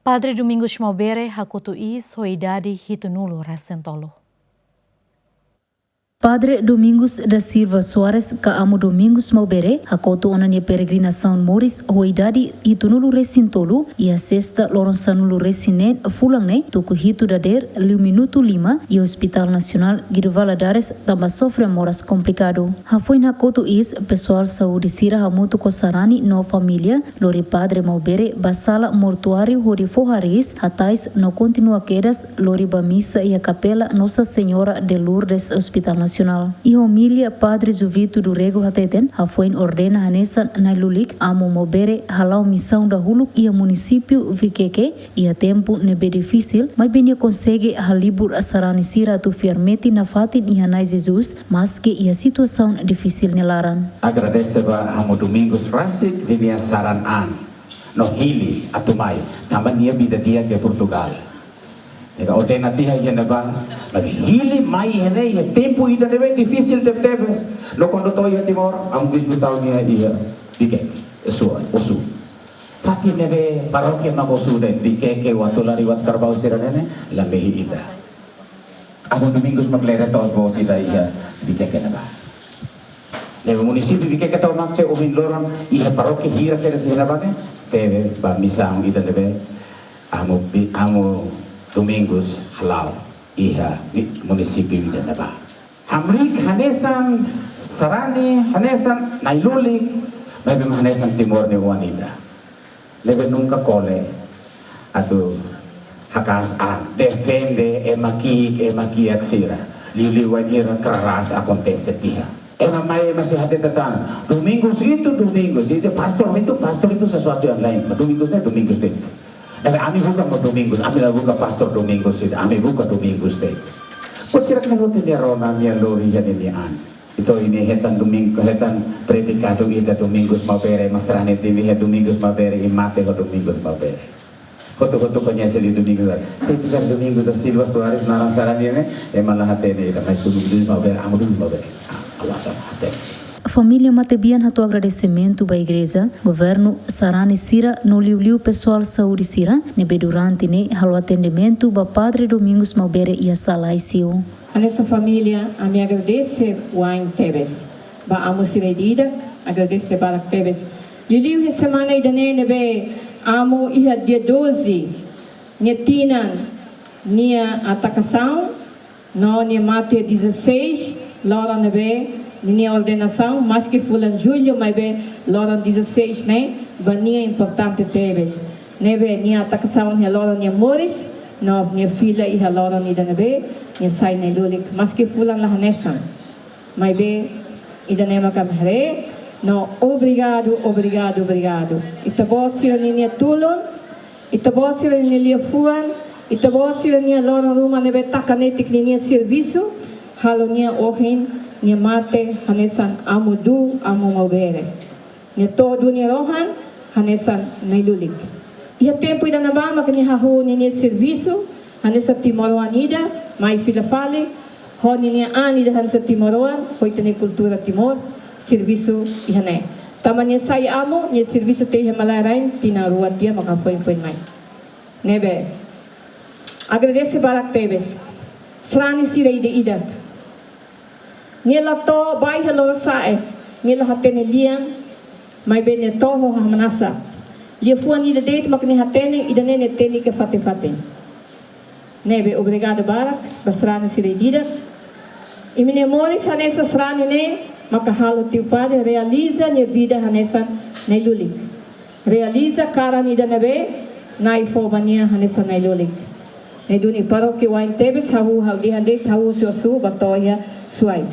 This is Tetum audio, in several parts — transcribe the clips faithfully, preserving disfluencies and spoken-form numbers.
Padre Domingos Maubere hakotu iis ho idade hitunulu resin tolu. Padre Domingos da Silva Soares ka Amu Domingos Maubere hakotu ona nia peregrinasaun moris ho idade hitunulu resin tolu, iha sesta loron sanulu resin neen fulan ne'e, tuku hitu dadeer liu minutu lima, iha Hospital Nasionál Guido Valadares, tanba sofre moras komplikadu. Hafoin hakotu iis, pesoál saúde sira hamutuk ho sarani no família lori Padre Maubere ba sala mortuáriu hodi fó hariis, hatais no kontinua kedas lori ba misa iha Kapela Nossa Senhora de Lourdes Hospital Nasionál. Iha omilia, Padre Juvito do Rego hateten, hafoin ordena hanesan na'i-lulik, Amu Maubere hala'o misaun dahuluk iha munisípiu Viqueque, iha tempu ne'ebé difisil, maibé nia konsege halibur sarani sira atu fiar metin nafatin iha Na'i Jesus, maski iha situasaun difisil nia laran. Agradese ba Amu Domingos rasik ninia saran an no hili atu mai, tanba nia vida di'ak iha Portugal. Nia ordena tiha iha ne'ebá, maibé hili mai iha ne'e iha tempu ida ne'ebé difisil tebetebes. No kuandu to'o iha Timor, Amu Bispu tau nia iha Viqueque, Osu, Osu. Fatin ne'ebé parókia mak Osu de'it, Viqueque, Uatolari, Uatkarabau sira-ne'e ne'e la mehi ida. Amu Domingos mak lere to'os boot ida iha Viqueque ne'ebá. Ne'ebé munisípiu Viqueque tomak se ohin loron iha parókia hira kedas iha ne'ebá ne'e, tebe ba misaun ida ne'ebé Amu Bi-, Amu Domingos hala'o iha mi-, munisípiu ida ne'ebá. Hamriik hanesan sarani, hanesan na'i-lulik, maibé hanesan Timor nia oan ida. Ne'ebé nunka kole atu haka'as an, defende ema ki'ik, ema kiak sira. Liuliu wainhira kraras akontese tiha. Ema mai, ema sei hatete tan, Domingos itu, Domingos itu, pastór itu, pastór itu sesuatu yang lain. Domingos ne'e Domingos de'it. Ne'ebé ami buka mak Domingos, ami la buka Pastór Domingos itu, ami buka Domingos de'it. Kok sira ke hotu nia rona, nia lori iha nia an. Entaun imi hetan Domingos, hetan predikadu ida Domingos Maubere, mas sarani imi hetan Domingos Maubere, imi mate ho Domingos Maubere. Hotu-hotu koñese liu Domingos. Tapi bukan Domingos da Silva Soares naran sarani ne'e, ema la hatene ida, mas Domingos Maubere, Amu Domingos Maubere. Ah, awas, awas, hatene. Família matebian hato'o agradesimentu ba igreja, governu, sarani sira no liuliu pesoál saúde sira ne'ebé durante ne'e halo atendimentu ba Padre Domingos Maubere iha sala I C U. Hanesan família, ami agradese wa'in tebes ba Amu sira ida-idak, agradese barak tebes. Liuliu iha semana ida-ne'e ne'ebé Amu iha dia doze nia tinan nia atakasaun, no nia mate dezasseis loron ne'ebé ninia ordenasaun, maski fulan jullu, maibé loron dezasseis ne'e ba nia importante tebes. Ne'ebé nia atakasaun iha loron nia moris, no nia fila iha loron ida ne'ebé nia sai na'i-lulik, maski fulan la hanesan. Maibé ida-ne'e mak ami haree, no obrigadu, obrigadu, obrigadu. Ita-boot sira ninia tulun, ita-boot sira ninia liafuan, ita-boot sira-nia loron ruma ne'ebé taka netik ninia servisu, halo nia ohin, nia mate hanesan Amu Duu, Amu Maubere. Nia to'o duni rohan hanesan na'i-lulik. Iha tempu ida-ne'ebá mak nia hahú ninia servisu hanesan timoroan ida, mai fila fali ho ninia an ida hanesan timoroan, ho ita-nia kultura Timor, servisu iha ne'e. Tanba nia sai Amu, nia servisu tiha iha malae-rain, tinan rua tiha maka foin-foin mai. Ne'ebé, agradese barak tebes sarani sira ida-idak. Nia la to'o ba iha lorosa'e, nia la hatene lian, maibé nia to'o ho hamnasa. Liafuan ida de'it mak nia hatene, ida-ne'e nia tenik iha fatin-fatin. Ne'ebé obrigadu barak ba sarani sira ida-idak. Imi-nia moris hanesan sarani ne'e maka halo Tiu Padre realiza nia vida hanesan na'i-lulik. Realiza karan ida ne'ebé Na'i fó ba nia hanesan na'i-lulik. Ne'e duni parókia wa'in tebes, hahú, hahú dehan de'it, hahú husi Osu ba to'o iha Suai.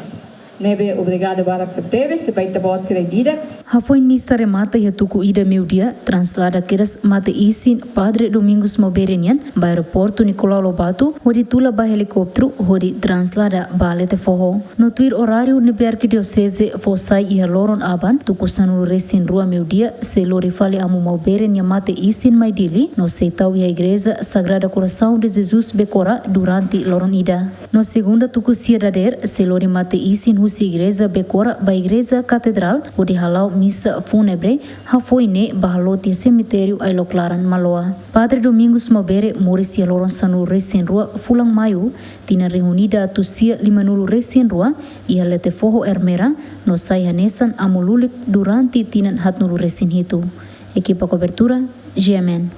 Ne'ebé obrigadu barak tebes ba ita-boot sira ida-idak. Hafoin misa remata iha tuku ida meiudia, translada kedas mate-isin Padre Domingos Maubere nian ba aeroportu Nicolau Lobato, hodi tula ba helikópteru, hodi translada ba Lete Foho. No tuir oráriu ne'ebé Arkidioseze fó sai iha loron aban, tuku sanulu resin rua meiudia, sei lori fali Amu Maubere nia mate-isin mai Dili, no sei tau iha Igreja Sagrada Coração de Jesus Becora durante loron ida. No segunda tuku sia dadeer, sei lori mate-isin husi Igreja Bekora ba Igreja Katedrál, hodi hala'o misa fúnebre, hafoin ne'e ba halo tiha semitériu Ailoklaran Maloa. Padre Domingos Maubere moris iha loron sanulu-resin-rua fulan Maiu, tinan rihun ida atus sia limanulu-resin-rua, iha Letefoho Ermera, no sai hanesan amu lulik durante tinan haatnulu-resin-hitu. Ekipa kobertura, G M N.